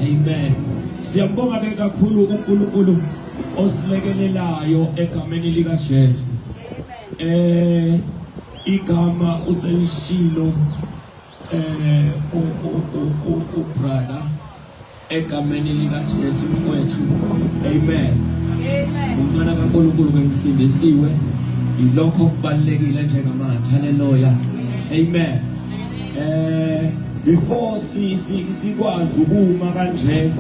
Amen. Siyambonga ke kakhulu uNkulunkulu osilekelelayo egameni lika Jesu. Igama uselishilo u brother egameni lika Jesu mfowethu. Amen. Amen. Umntwana kaNkulunkulu ngisindisiwe ilokho okubalekile njengamanje. Haleluya. Amen. Before si sikwazi ukuma kanje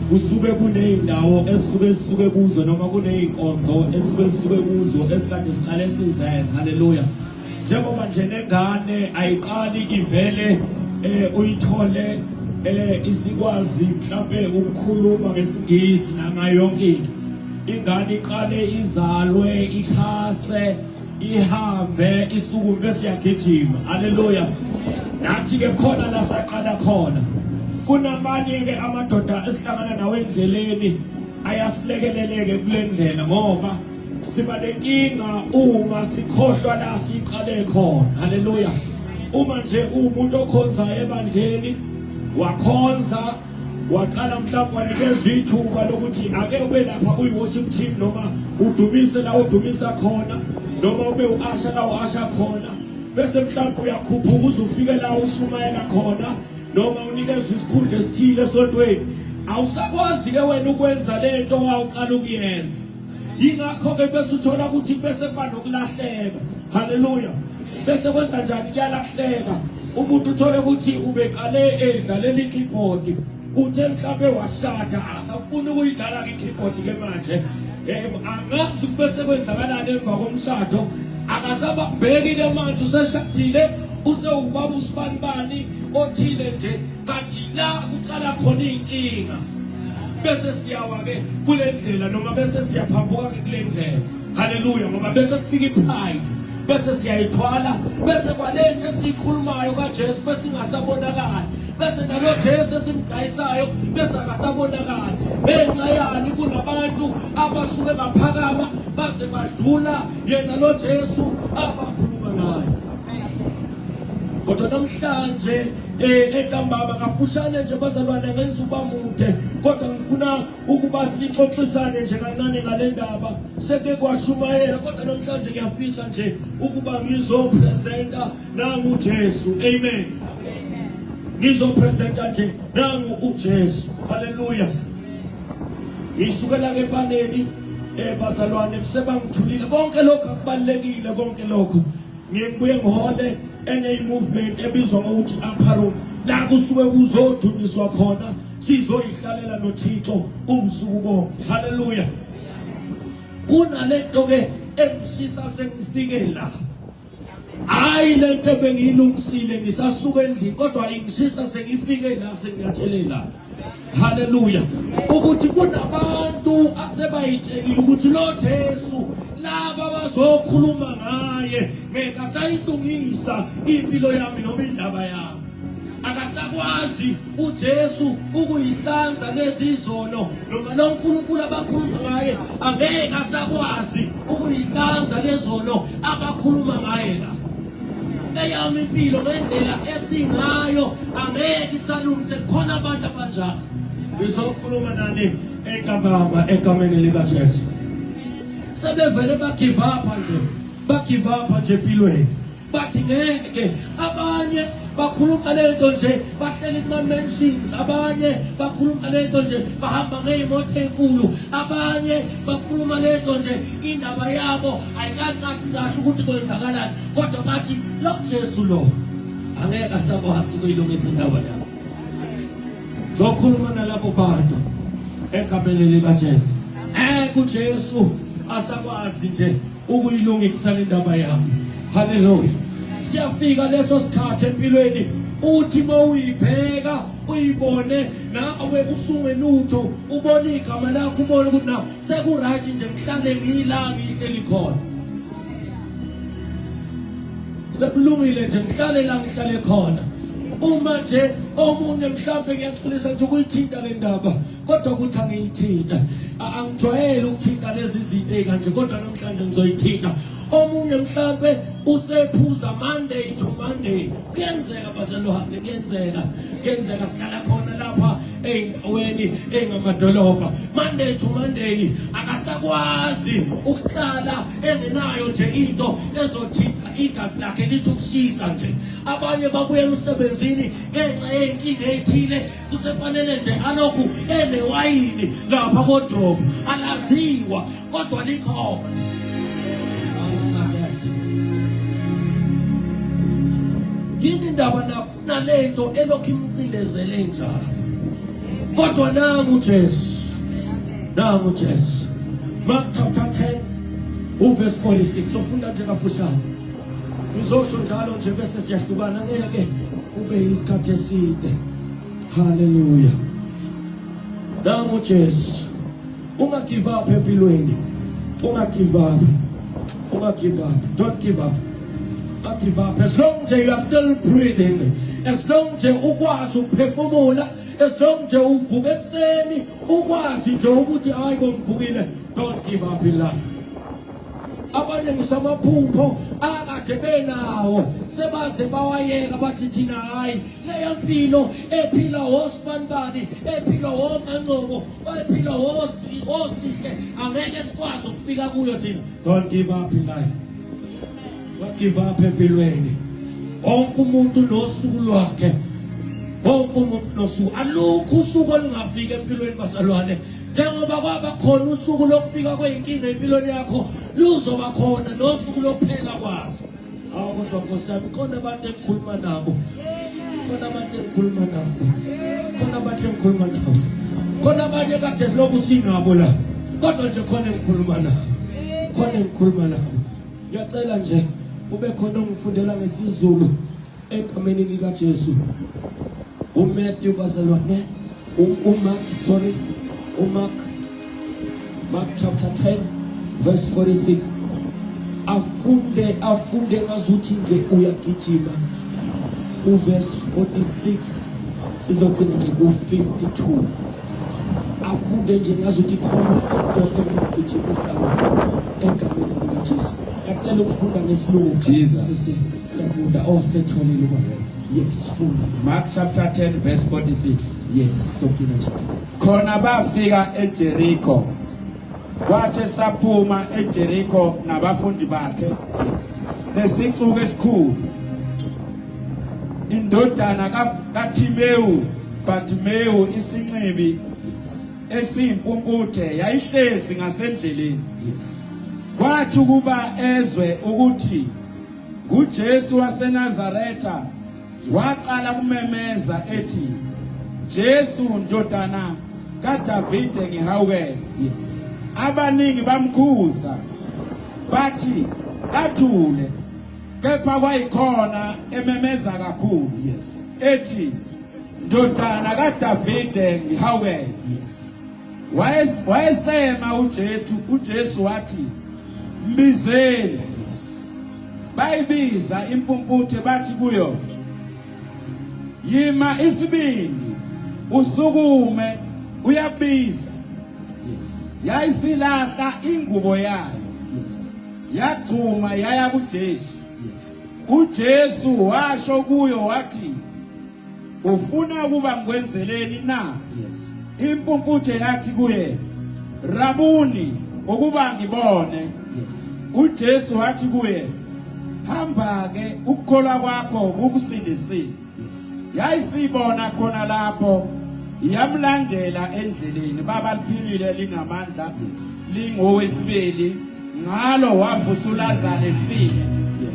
kusuke kuneyindawo esisuke sisuke kuzo noma kuneyinkonzo esisuke sisuke kuzo esikade siqale sizenza. Haleluya. Njengoba nje nengane ayiqali ivele uyithole isikwazi mhlambe ukukhuluma ngesingisi nangayo yonke into. Ingane iqale izalwe ikhase ihambe isukume bese iyagijima. Haleluya. Nathi ke khona la saqala khona. Kunamanye ke amadoda esihlangana nawo endleleni ayasilekeleleke kule ndlela ngoba siba nenkinga uma sikhohlwa la siqale khona. Haleluya. Uma nje umuntu okhonzayo ebandleni wakhonza waqala mhlawumbe wanikeza ithuba lokuthi ake ube lapha kuyi-worship team noma udumise la udumisa khona noma ube u-asha la u-asha khona bese mhlawumbe uyakhuphuka uze ufike la ushumayela khona noma unikezwe isikhundla esithile esontweni, awusakwazi ke wena ukwenza lento owawuqala ukuyenza. Yingakho ke bese uthola ukuthi bese kuba nokulahleka. Haleluya. Bese kwenza njani? Kuyalahleka. Umuntu uthole ukuthi ubeqale edlalela i-keyboard, uthe mhlawumbe washada asafuna ukuyidlala i-keyboard ke manje. Angazi bese kwenzakalani emva komshado, akasabambeki ke manje, useshadile, usewubaba usibanibani othile nje, kanti la kuqala khona inkinga. Bese siyawa ke kule ndlela noma bese siyaphambuka ke kule ndlela. Haleluya. Ngoba bese kufika ipride, bese siyayithwala, bese kwalento esiyikhulumayo kaJesu bese ingasabonakali, bese nalo Jesu esimdayisayo bese akasabonakali. Ngenxa yani? Kunabantu abasuke baphakama baze badlula yena lo Jesu abakhuluma ngaye. Kodwa namhlanje entambama kafushane nje bazalwane, ngenza uba mude, kodwa ngifuna ukuba sixoxisane nje kancane ngale ndaba. Seke kwashumayela, kodwa namhlanje ngiyafisa nje ukuba ngizopresenta nangu uJesu. Amen. Ngizopresenta nje nangu uJesu. Haleluya. Ngisukela ke empangeni bazalwane, sebangithulile konke lokho, akubalekile konke lokho. Ngibuye ngihole enye movement ebizwa ngokuthi Upper Room, la kusuke kuzodunyiswa khona, sizoyihlalela noThixo umsuku bonke. Haleluya. Kunalento ke engishisa sengifike la, hayi lento ebengiyilungisile ngisasuka endlini, kodwa ingishisa sengifike la, senginyathelela. Haleluya. Ukuthi kunabantu asebayitshelile ukuthi lo Jesu laba bazokhuluma ngaye ngeke asayilungisa impilo yami noma indaba yami. Akasakwazi uJesu ukuyihlanza lezi zono, noma lo nkulunkulu abakhuluma ngaye angeke asakwazi ukuyihlanza lezono abakhuluma ngaye la. Eyami impilo ngendlela esingayo angeke isalungise. Khona abantu abanjalo. Ngizokhuluma nani entambama egameni likaJesu. Sebevele ba-give up nje, ba-give up nje empilweni, bathi ngeke. Abanye bakhuluma lento nje bahleli kuma-mansions, abanye bakhuluma lento nje bahamba ngey'moto ey'nkulu, abanye bakhuluma lento nje indaba yabo ayikacaci kahle ukuthi kwenzakalani, kodwa bathi lo Jesu lo angeke asakwazi ukuyilungisa indaba yabo. Zokhuluma nalabo bantu egameni likaJesu. KuJesu asakwazi nje ukuyilungisa le ndaba yami. Haleluya. Siyafika leso sikhathi empilweni uthi mawuyibheka uyibone nawe usungelutho, ubone igama lakho, ubone ukuthi na seku-right nje, ngihlale ngila ngihleli khona, sekulungile nje, ngihlale la ngihlale khona. Uma nje omunye mhlambe, ngiyaxolisa nje ukuyithinta le ndaba, kodwa ukuthi angiyithinta, angijwayele ukuthinta lezi zinto ey'kanje, kodwa namhlanje ngizoyithinta. Omunye mhlambe usephuza Monday to Monday. Kuyenzeka bazalwane, kuyenzeka, kuyenzeka. Sihlala khona lapha. ey'ndaweni ey'ngamadolobha. Monday to Monday akasakwazi ukuhlala engenayo nje into ezothinta igazi lakhe lithi ukushisa nje. Abanye babuya emsebenzini ngenxa yey'nkinga ey'thile, kusefanele nje alokhu enewayini lapha kodrobhu, alaziwa kodwa likhona. Ah, yini indaba nakunalento elokhu imcindezele njalo? Kodwa nangu Jesu, nangu Jesu. Mark chapter 10 uverse 46, sofunda nje kafushane, ngizosho njalo nje bese siyahlukana, ngeke kube isikhathi eside. Haleluya, nangu Jesu. Unga give up empilweni, unga give up, unga give up, don't give up, don't give up. As long as you are still breathing, as long as ukwazi ukuphefumula, as long nje uvuka ekuseni ukwazi nje ukuthi hayi bo ngivukile, don't give up in life. Abanye ngisho amaphupho akade benawo sebaze bawayeka, bathi thina hayi leya mpilo ephila wosibanibani, ephila wonqanqoko, ephila wosihle, angeke sikwazi ukufika kuyo thina. Don't give up in life, don't give up empilweni. Wonke umuntu nosuku lwakhe, wonke umuntu nosuku. Alukho usuku olungafika empilweni bazalwane. Njengoba kwaba khona usuku lokufika kwey'nkinga empilweni yakho, luzoba khona nosuku lokuphela kwazo. Awu kodwa Nkosi yami, khona abantu engikhuluma nabo, khona abantu engikhuluma nabo, khona abantu engikhuluma nabo, khona abanye kade silokhu sinabo la, kodwa nje khona engikhuluma nabo, khona engikhuluma nabo. Ngiyacela nje kube khona ongifundela ngesiZulu egameni likaJesu. UMatthew bazalwane, uMark, sorry, uMark, Mark chapter 10 verse 46. Afunde, afunde ngazuthi nje uyagijima. Uverse 46 sizogcina nje ku-52. Afunde nje ngazuthi khona into emgijimisayo egameni likaJesu. Ngiyacela ukufunda ngesilungu. Jesus. Siyafunda. Oh, setholile uba. Yes, funda. Mark chapter 10 verse 46. Yes, sogcina nje. Khona bafika eJericho. Kwathi esaphuma eJericho nabafundi bakhe. Yes. Nesixuku esikhulu. Indodana kaThimewu, Bartimewu isinxibi Yes. esiyimpumputhe yayihlezi ngasendleleni. Yes. Kwathi ukuba ezwe ukuthi nguJesu waseNazaretha, waqala kumemeza ethi, Jesu ndodana kaDavide, ngihawukele. Yes. Abaningi bamkhuza bathi kathule, kepha kwayikhona ememeza kakhulu Yes. ethi, Ndodana kaDavide, ngihawukele. Yes. Wayesema uJesu wathi, mbizeni. Yes. Bayibiza impumputhe bathi kuyo, yima isibindi, usukume, uyakubiza. Yes. Yayisilahla ingubo yayo. Yes. Yagxuma yaya kuJesu. Yes. uJesu washo kuyo wathi, ufuna ukuba ngikwenzeleni na? Yes. Impumputhe yathi kuye, Rabuni, ukuba ngibone. Yes. uJesu wathi kuye, hamba ke, ukukholwa kwakho kukusindisile. Yes. Yayisibona khona lapho, yamlandela endleleni. Baba, liphilile, lingamandla. Yes. Lingowesibili, ngalo wavusa uLazaro efile.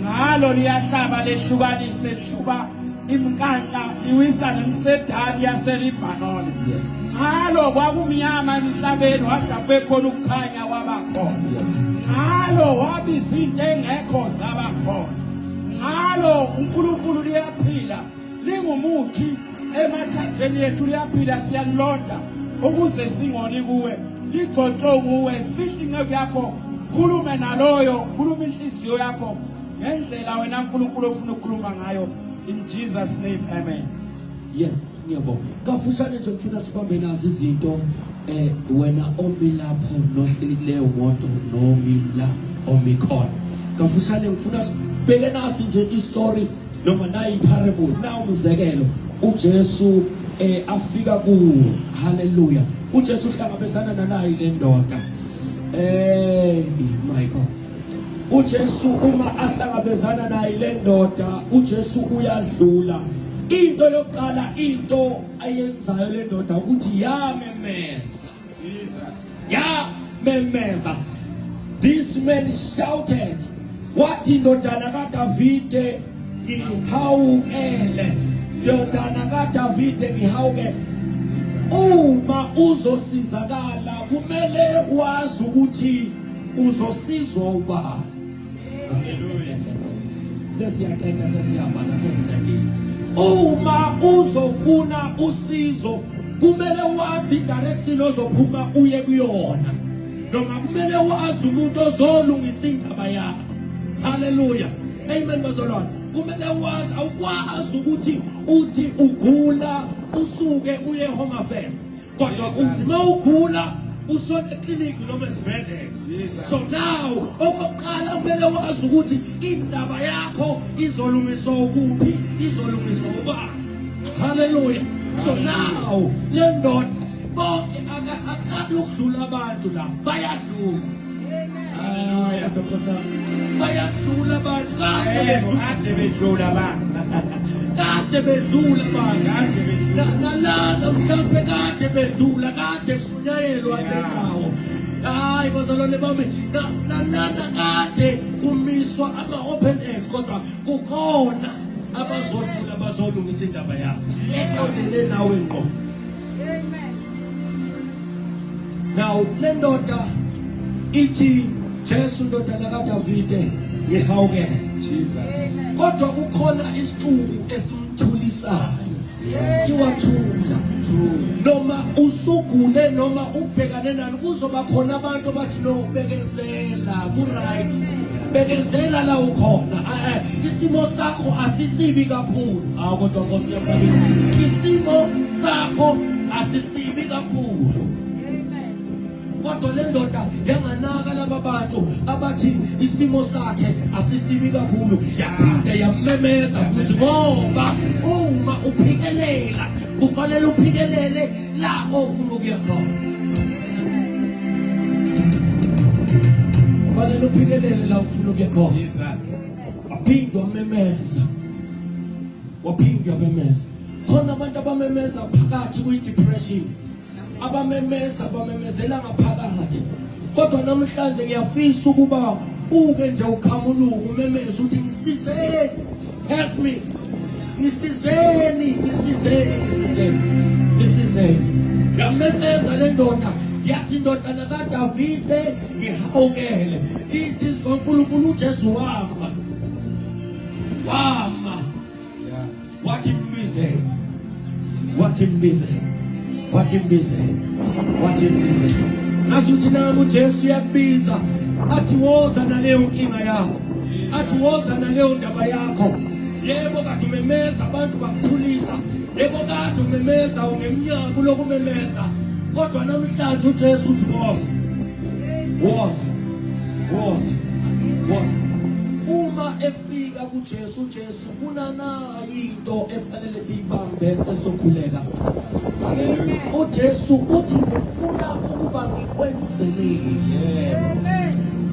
Ngalo liyahlaba lehlukanise, hluba imnkantla, liwisa nemisedari yaseLibhanoni. Yes. Ngalo kwakumnyama emhlabeni, wathi akube khona ukukhanya, kwaba khona. Yes. Ngalo wabiza into engekho, zaba khona. Ngalo uNkulunkulu liyaphila, lingumuthi emathanjeni yethu, liyaphila, siyalilonda ukuze singoni kuwe. Ligxotshwe nguwe, fihla inceku yakho, khulume naloyo, khuluma inhliziyo yakho ngendlela wena uNkulunkulu ofuna ukukhuluma ngayo. In Jesus name, amen. Yes, ngiyabonga. Kafushane nje ngifuna sibambe nazi izinto, wena omi lapho nohleli kuleyo moto nomi la omi khona. Kafushane ngifuna sibheke nasi nje istory noma nayi parable, na umzekelo. uJesu eh afika kuwo. Haleluya. uJesu uhlangabezana nanayo le ndoda. Eh my God. uJesu uma ahlangabezana naye le ndoda, uJesu uyadlula. Into yokuqala into ayenzayo le ndoda ukuthi yamemeza. Jesus. Yamemeza. This man shouted, wathi ndodana kaDavide ngihawukele. Ndodana kaDavide ngihawukele. Uma uzosizakala kumele wazi ukuthi uzosizwa ubani. Hallelujah. Sesiyaqeda sesiyavala sengiqedile. Uma uzofuna usizo kumele wazi direction ozophuma uye kuyona. Noma kumele wazi umuntu ozolungisa indaba yakho. Hallelujah. Amen bazalwane. Kumele wazi awukwazi ukuthi uthi ugula usuke uye home affairs. Kodwa uthi mawugula ushone eclinic noma esibhedlela. So now okokuqala kumele wazi ukuthi indaba yakho izolungiswa ukuphi, izolungiswa ubani. Hallelujah. So now le ndoda bonke akaqali ukudlula abantu la bayadlula. Hallelujah. Bayadlula abantu kade Yebo, kade bedlula abantu. Kade bedlula abantu. Kade bedlula. Nalana mhlampe kade bedlula kade kushunyayelwa le ndawo. Hayi bazalwane bami nalana kade kumiswa ama-open airs kodwa kukhona abazodlula bazolungisa indaba yakho eqondene nawe ngqo. Now le ndoda ithi Jesu ndodana kaDavide ngihawukele. Jesus. Kodwa kukhona isixuku esimthulisayo. Kuthiwa thula. Noma usugule noma ubhekane nani kuzoba khona abantu abathi no bekezela ku right. Bekezela la ukhona. Isimo sakho asisibi kakhulu. Awu kodwa Nkosi yami isimo sakho asisibi kakhulu. Kodwa le ndoda yanganaka laba bantu abathi isimo sakhe asisibi kakhulu, yaphinde yamemeza futhi ngoba uma uphikelela kufanele uphikelele la ofuna ukuya khona. Kufanele uphikelele la ufuna ukuya khona. Jesus. Waphinde wamemeza. Waphinde wamemeza. Khona abantu abamemeza phakathi kwi-depression. Abamemeza bamemezela ngaphakathi. Kodwa namhlanje ngiyafisa ukuba uke nje ukhamuluke umemeze uthi ngisizeni. Help me. Ngisizeni, ngisizeni, ngisizeni. Ngisizeni. Yamemeza le ndoda yathi indodana kaDavide ngihawukele. Ithi izwi kaNkulunkulu uJesu wama. Wama. Wathi mbizeni. Wathi mbizeni. Wathi mbizeni. Wathi mbizeni. Ngazi uthi nami uJesu uyakubiza athi woza naleyo nkinga yakho. Athi woza naleyo ndaba yakho. Yebo kade umemeza abantu bakuthulisa. Yebo kade umemeza uneminyaka ulokumemeza. Kodwa namhlanje uJesu uthi woza. Woza. Woza. Woza. Uma efika kuJesu uJesu kunanayi into efanele siyibambe sesokhuleka sithandaza. UJesu uthi ngifuna ukuba ngikwenzeleni. Yebo.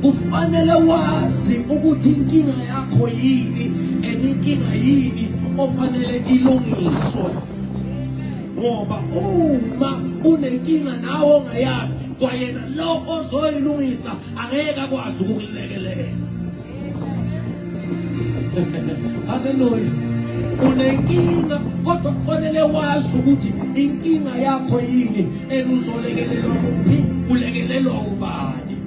Kufanele wazi ukuthi inkinga yakho yini and inkinga yini ofanele ilungiswe. Ngoba uma unenkinga nawe ongayazi kwayena lo ozoyilungisa angeke akwazi ukukulekelela. Haleluya. Unenkinga kodwa kufanele wazi ukuthi inkinga yakho yini and uzolekelelwa kuphi, ulekelelwa ubani.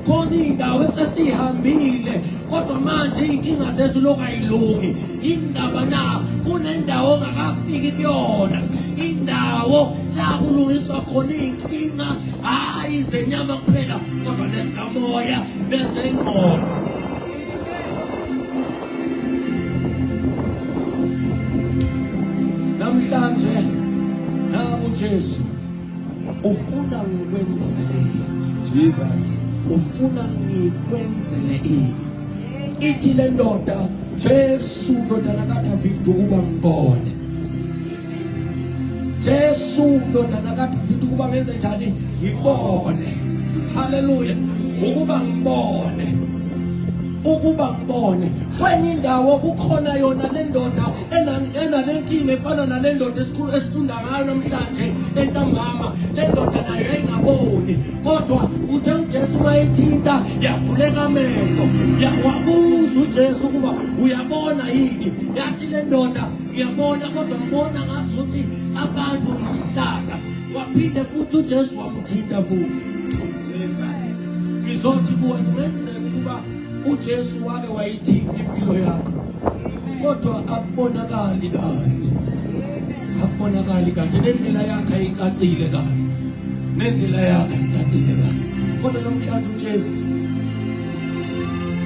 Khona indawo esesihambile kodwa manje inkinga zethu lokayilungi. Indaba na kunendawo ongakafiki kuyona. Indawo la kulungiswa khona inkinga hayi zenyama kuphela kodwa nezikamoya nezengqondo. Namhlanje nangu Jesu ufuna ngikwenzeleni. Jesus. Ufuna ngikwenzele ini? Ithi le ndoda Jesu ndodana kaDavid ukuba ngibone. Jesu ndodana kaDavide ukuba ngenze njani ngibone. Haleluya, ukuba ngibone, ukuba ngibone. Kwenye indawo kukhona yona le ndoda enanenkinga efana nale ndoda esikhulu esifunda ngayo namhlanje entambama. Le ndoda nayo yayingaboni, kodwa uthe uJesu mayithinta yavuleka amehlo. Wabuza uJesu ukuba uyabona yini, yathi le ndoda ngiyabona, kodwa ngibona ngazuthi abantu yihlahla. Waphinde futhi uJesu wamthinta futhi. Ngizothi kuwe kungenzeka ukuba uJesu wake wayithinta impilo yakho, kodwa akubonakali kahle, akubonakali kahle, nendlela yakhe ayicacile kahle, nendlela yakhe ayicacile kahle. Kodwa namhlanje uJesu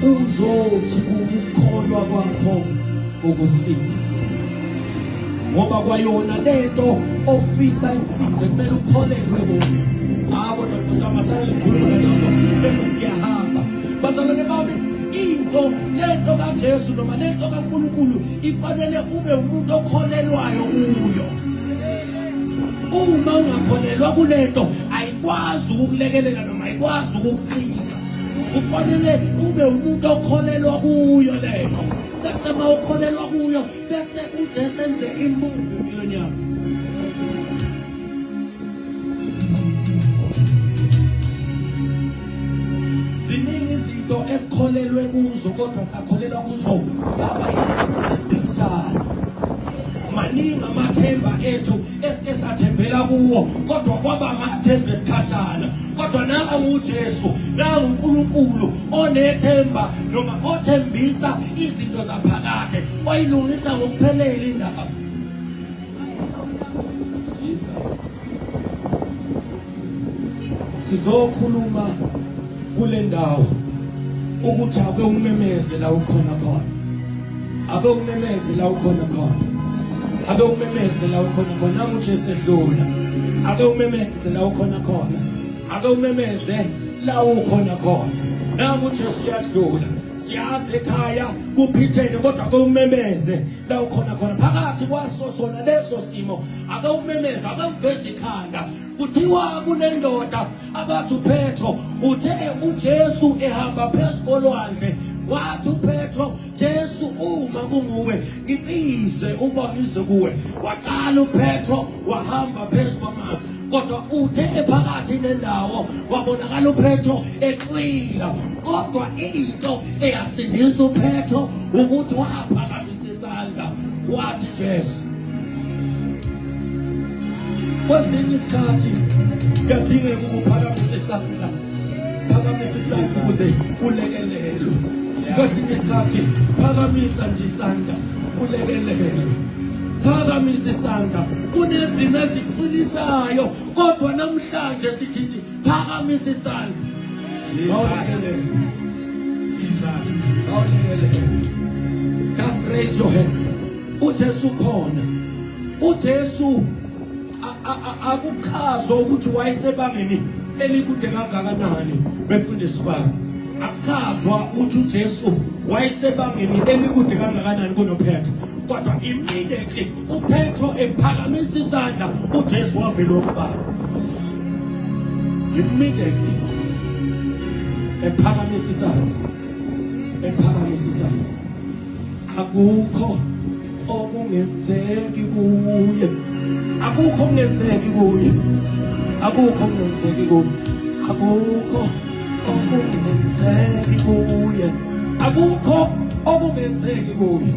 uzothi ukukholwa kwakho ukusindisile, ngoba kwayona lento ofisa ikusize kumele ukholelwe kuyo. Hawu, kodwa Nkosi sale ngikhuluma nalokho bese siyahamba. Bazalwane bami, into lento kaJesu noma lento kaNkulunkulu ifanele ube umuntu okholelwayo kuyo. Uma ungakholelwa kulento ayikwazi ukukulekelela noma ayikwazi ukukusiza. Kufanele ube umuntu okholelwa kuyo lento, bese uma ukholelwa kuyo bese uJesu enze imuvi empilweni yakho. Ziningi izinto esikholelwe kuzo, kodwa sakholelwa kuzo zaba yizinto zesikhashana. Maningi amathemba ethu esike sathembela kuwo, kodwa kwaba amathemba esikhashana. Kodwa nangu uJesu, nangu uNkulunkulu onethemba noma othembisa izinto zaphakade, oyilungisa ngokuphelele indaba. Jesus. Sizokhuluma kule ndawo ukuthi ake umemeze la ukhona khona, ake umemeze la ukhona khona, ake umemeze la ukhona khona. Nangu uJesu edlula, ake umemeze la ukhona khona, ake umemeze la ukhona khona. Nangu uJesu uyadlula. Siyazi ekhaya kuphithene, kodwa ake umemeze la ukhona khona. Phakathi kwaso sona leso simo, ake umemeze, ake uveze ikhanda. Kuthiwa kunendoda abathi uPetro, uthe uJesu ehamba phezu kolwandle, wathi uPetro, Jesu uma kunguwe ngibize ukuba ngize kuwe. Waqala uPetro wahamba phezu kwamanzi, kodwa uthe ephakathi nendawo wabonakala uPetro ecwila. Kodwa into eyasindisa uPetro ukuthi waphakamisa isandla wathi Jesu. Kwesinye isikhathi kuyadingeka ukuphakamisa isandla, phakamisa isandla ukuze ulekelelwe. Kwesinye isikhathi phakamisa nje isandla ulekelelwe, phakamisa isandla. Kunezimo eziqinisayo, kodwa namhlanje sithi nje phakamisa isandla mawulekelelwe, mawulekelelwe. Just raise your hand. UJesu khona. uJesu akuchazwa ukuthi wayesebangeni elikude kangakanani, befundisi bami. Akuchazwa ukuthi uJesu wayesebangeni elikude kangakanani kunoPetro, kodwa immediately uPetro ephakamisa isandla, uJesu wavela ukubaba. Immediately ephakamisa isandla, ephakamisa isandla, akukho okungenzeki kuye, akukho okungenzeki kuye, akukho okungenzeki kuye, akukho okungenzeki kuye, akukho okungenzeki kuye.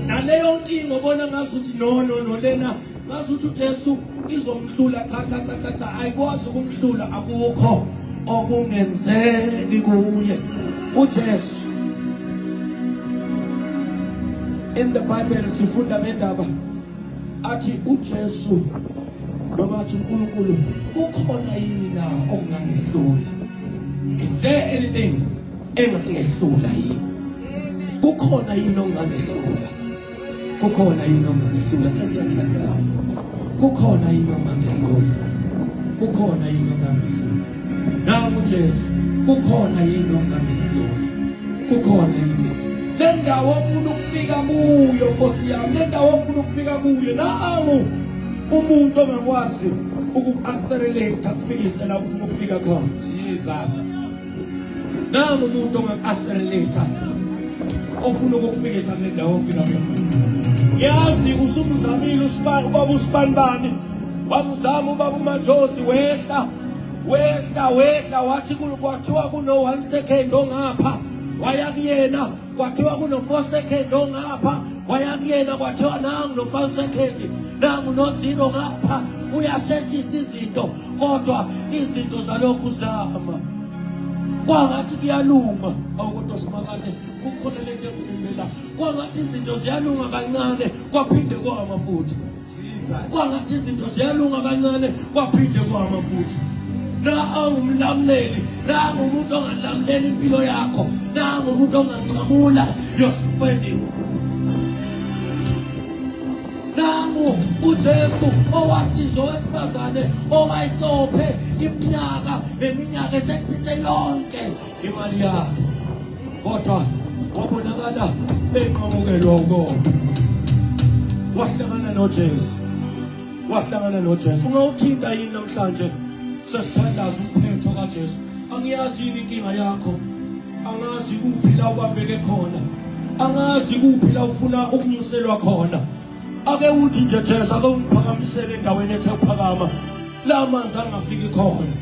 Naleyo nkinga obona ngazuthi no no no, lena ngazuthi uJesu izomhlula, cha cha cha cha cha, ayikwazi ukumhlula. Akukho okungenzeki kuye uJesu. In the Bible sifunda ngendaba athi uJesu noma athi uNkulunkulu, kukhona yini na okungangehlula? Is there anything engangehlula yini? Kukhona yini okungangehlula? Kukhona yini okungangehlula? Sesiyathandaza. Kukhona yini okungangehlula? Kukhona yini okungangehlula? Nangu Jesu, kukhona yini okungangehlula? Kukhona yini? Le ndawo ofuna ukufika kuyo, Nkosi yami, le ndawo ofuna ukufika kuyo, nangu. Umuntu ongakwazi ukuku-accelerate akufikise la ufuna ukufika khona. Jesus. Nangu umuntu ongaku-accelerate ofuna ukukufikisa kule ndawo ofika kuyona. Yazi usumzamile usibani ubaba usibanibani wamzama ubaba uMajozi wehla wehla wehla wathi kwathiwa kuno 1 second ongapha waya kuyena kwathiwa kuno-4 second ongapha waya kuyena kwathiwa nangu no-5 second nangu no-zero ngapha uyasheshisa izinto kodwa izinto zalokhu zama kwangathi kuyalunga awu kodwa simakade kukhona lento emvimbela kwangathi izinto ziyalunga kancane kwaphinde kwama futhi kwangathi izinto ziyalunga kancane kwaphinde kwama futhi na awumlamuleli nangu umuntu ongalamuleli impilo yakho nangu umuntu onganqamula your spending nangu uJesu owasiza owesifazane owayesophe iminyaka neminyaka esechithe yonke imali yakhe kodwa wabonakala enqamukelwa ukona wahlangana noJesu wahlangana noJesu ungawuthinta yini namhlanje sesithandaza umphetho kaJesu angiyazi yini inkinga yakho angazi kuphi la ubambeke khona angazi kuphi la ufuna ukunyuselwa khona ake uthi nje Jesu ake ungiphakamisele endaweni ethe uphakama la manzi angafiki khona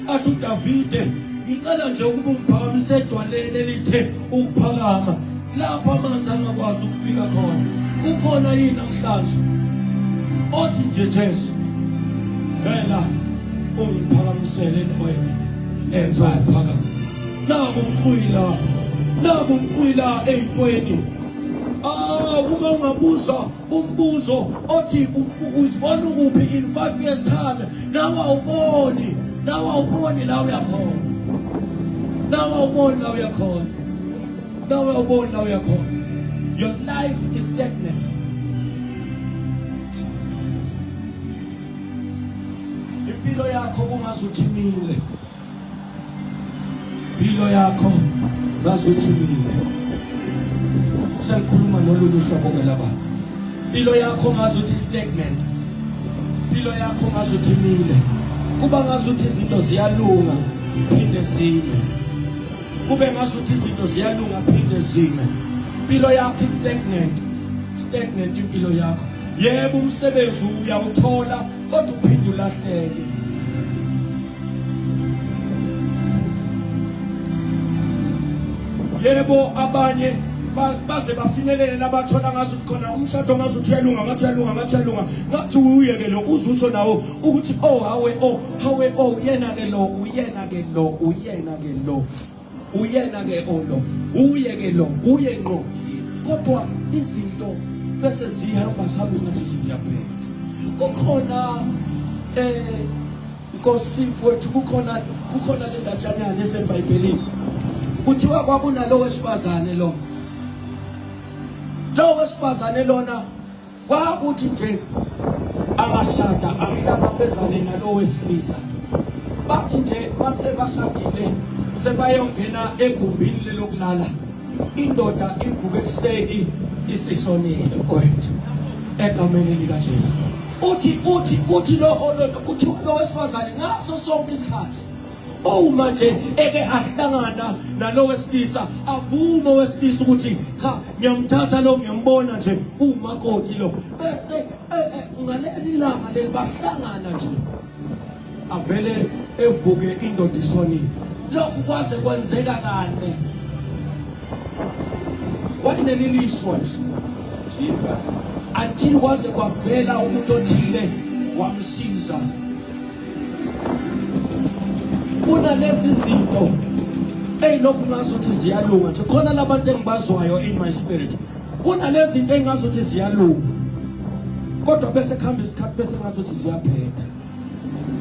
athi uDavide ngicela nje ukuba ungiphakamise edwaleni elithe ukuphakama lapho amanzi angakwazi ukufika khona kukhona yini namhlanje othi nje Jesu vela ungiphakamisele endaweni ethe ukuphakama naku umqwila naku umqwila ey'ntweni Ah, uma ungabuza umbuzo othi uzibona ukuphi in 5 years time, nawe awuboni, nawe awuboni la uyakhona. Nawe awuboni la uyakhona. Nawe awuboni la uyakhona. Your life is stagnant. Impilo yakho kungazuthi imile. Impilo yakho ngazuthi imile. Sengikhuluma nolunye uhlobo ke labantu. Impilo yakho ngazuthi stagnant. Impilo yakho ngazuthi imile. Kuba ngazuthi izinto ziyalunga phinde zime. Kube ngazuthi izinto ziyalunga phinde zime. Impilo yakho stagnant. Stagnant impilo yakho. Yebo umsebenzi uyawuthola kodwa uphinde ulahleke. Yebo abanye baze bafinyelele labathola ngazi khona umshado ngazi uthi uyalunga ngathi uyalunga ngathi uyalunga ngathi uye ke lo uzusho nawo ukuthi oh hawe oh hawe oh uyena ke lo uyena ke lo uyena ke lo uyena ke oh lo uye ke lo uye ngqo kodwa izinto bese zihamba sabe ngathi ziyabheka kukhona eh Nkosi mfowethu kukhona kukhona le ndatshanyana eseBhayibhelini. Kuthiwa kwakunalo wesifazane lo. Lo wesifazane lona kwakuthi nje angashada ahlangabezane nalo wesilisa. Bathi nje base bashadile sebayongena egumbini lelokulala. Indoda ivuke ekuseni isishonile mfowethu egameni likaJesu. Uthi uthi uthi lo lo kuthi lo wesifazane ngaso sonke isikhathi uma nje eke ahlangana nalo wesilisa avume owesilisa ukuthi cha ngiyamthatha lo ngiyambona nje umakoti lo bese eh, eh, ngaleli langa leli bahlangana nje avele evuke indoda isonile lokhu kwaze kwenzeka kane wayenelilishwa nje Jesus until kwaze kwavela umuntu othile wamsiza kunalezi zinto eyilokhu ngazuthi ziyalunga nje khona labantu engibazwayo in my spirit kunalezi zinto engazuthi ziyalunga kodwa bese kuhamba isikhathi bese ngazuthi ziyabheda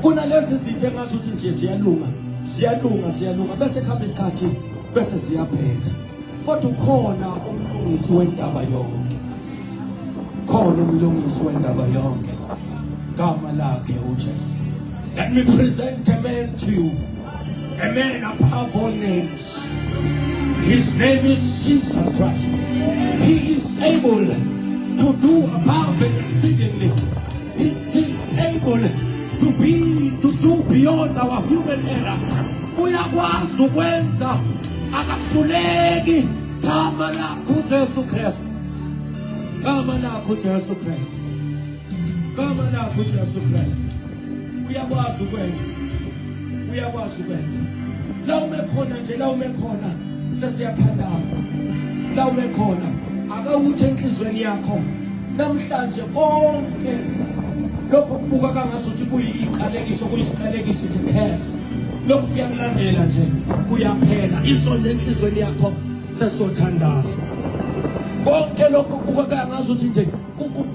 kunalezi zinto engazuthi nje ziyalunga ziyalunga ziyalunga bese kuhamba isikhathi bese ziyabheda kodwa ukhona umlungisi wendaba yonke khona umlungisi wendaba yonke gama lakhe uJesu let me present a man to you a man above all names his name is Jesus Christ he is able to do above and exceedingly he, he able to be to do beyond our human error. Uyakwazi ukwenza, akahluleki. Gama lakho uJesu Kristu, gama lakho uJesu Kristu, gama lakho uJesu Kristu. Uyakwazi ukwenza, uyakwazi ukwenza. La ume khona nje, la ume khona, sesiyathandaza. La ume khona, akawuthi enhlizweni yakho namhlanje konke lokho kubuka kangasuthi kuyiqalekiso, kuyisiqalekiso, ithi curse, lokhu kuyakulandela nje, kuyaphela. Isho nje enhlizweni yakho, sesothandaza. Konke lokho kubuka kangasuthi nje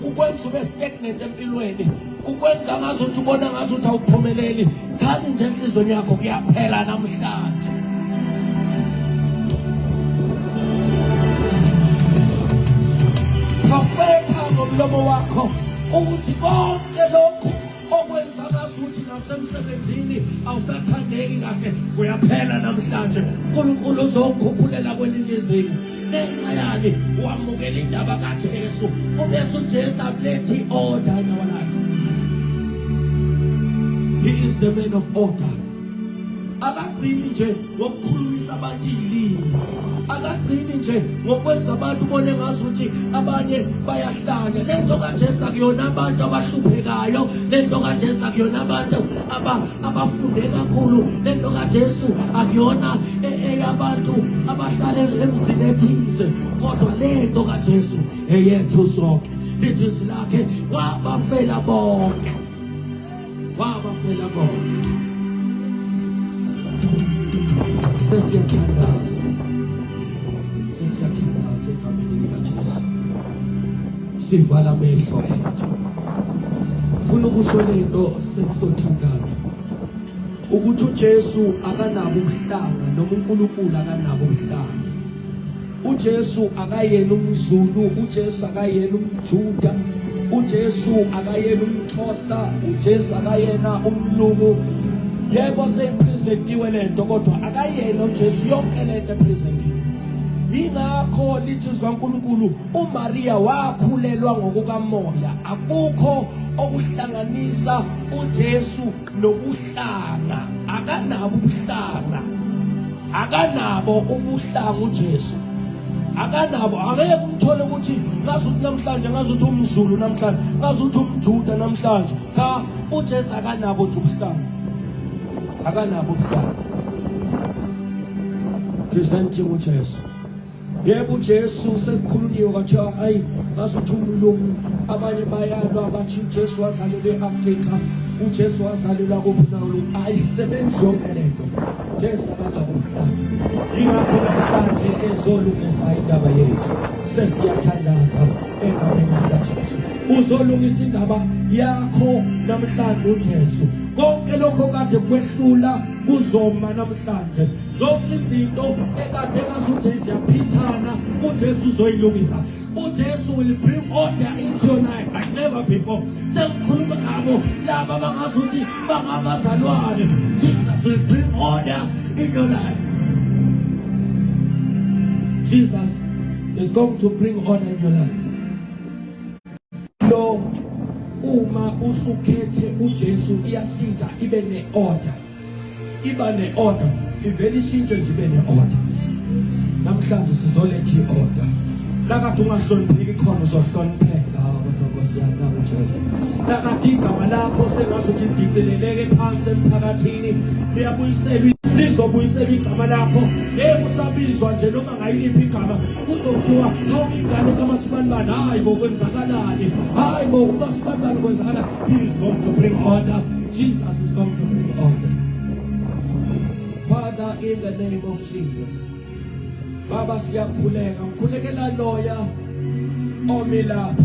kukwenza ube stagnant empilweni, kukwenza ngazuthi ubona ngazuthi awuphumeleli, thani nje enhlizweni yakho, kuyaphela namhlanje. Profetha ngomlomo wakho ukuthi konke lokhu okwenza ngazuthi nasemsebenzini awusathandeki kahle kuyaphela namhlanje. uNkulunkulu uzokukhuphulela kwelinye izinga. Ngenxa yani? Wamukela indaba kaJesu, ubese uJesu akulethi order in our lives. He is the man of order. Akagcini nje ngokukhulumisa abantu izilimi, akagcini nje ngokwenza abantu ubone ngazuthi abanye bayahlanya. Lento kaJesu akuyona abantu abahluphekayo, lento kaJesu akuyona abantu abafunde kakhulu, lento kaJesu akuyona eyabantu abahlala emzini ethize, kodwa lento kaJesu eyethu sonke. Lithi izwi lakhe, wabafela bonke, wabafela bonke. Sesiyathandaza, sesiyathandaza egameni likaJesu. Sivala amehlo ethu. Funa ukusho lento, sesizothandaza, ukuthi uJesu akanabo ubuhlanga, noma uNkulunkulu akanabo ubuhlanga. uJesu akayena umZulu, uJesu akayena umJuda, uJesu akayena umXhosa, uJesu akayena umlungu. Yebo, seyipresentiwe lento, kodwa akayena uJesu yonke lento epresentiwe. Yingakho lithi izwi kaNkulunkulu, uMaria wakhulelwa ngokukamoya. Akukho okuhlanganisa uJesu nobuhlanga, akanabo ubuhlanga, akanabo ubuhlanga uJesu, akanabo. Angeke umthole ukuthi ngazuthi namhlanje ngazuthi umZulu, namhlanje ngazuthi umJuda, namhlanje cha. uJesu akanabo nje ubuhlanga, akanabo ubuhlanga. Presenting uJesu. Yebo, uJesu sesikhulunyiwe, kwathiwa ayi, ngazuthi umlungu. Abanye bayalwa, bathi uJesu wazalelwa e-Afrika, uJesu wazalelwa kuphi nawo. Ayisebenzi yonke lento. Jesu akanabo ubuhlanga, yingakho namhlanje ezolungisa indaba yethu. Sesiyathandaza egameni likaJesu. Uzolungisa indaba yakho namhlanje uJesu. Konke lokho kade kwehlula kuzoma namhlanje. Zonke izinto ekade ngasuthi ziyaphithana, uJesu uzoyilungisa. uJesu will bring order into your life like never before. Sengikhuluma ngabo laba abangazuthi bangabazalwane. Jesus will bring order in your life. Jesus is going to bring order in your life. Lo uma usukhethe uJesu, iyashintsha ibe ne-order, iba ne-order, ivele ishintshe nje ibe ne-order. Namhlanje sizoletha i-order. Lakade ungahlonipheki khona, uzohlonipheka, kodwa Nkosi yami, nakuJesu. Lakade igama lakho sengazuthi lidicileleke phansi emphakathini, liyabuyiselwa, lizobuyiselwa igama lakho. Ngeke usabizwa nje noma ngayiliphi igama. Kuzokuthiwa, "Hawu, ingane kaMasibanibani, hayi bo, kwenzakalani? Hayi bo, uMasibanibani, kwenzakala?" He is going to bring order. Jesus is going to bring order. Father, in the name of Jesus, Baba, siyakhuleka. Ngikhulekela loya omi lapha.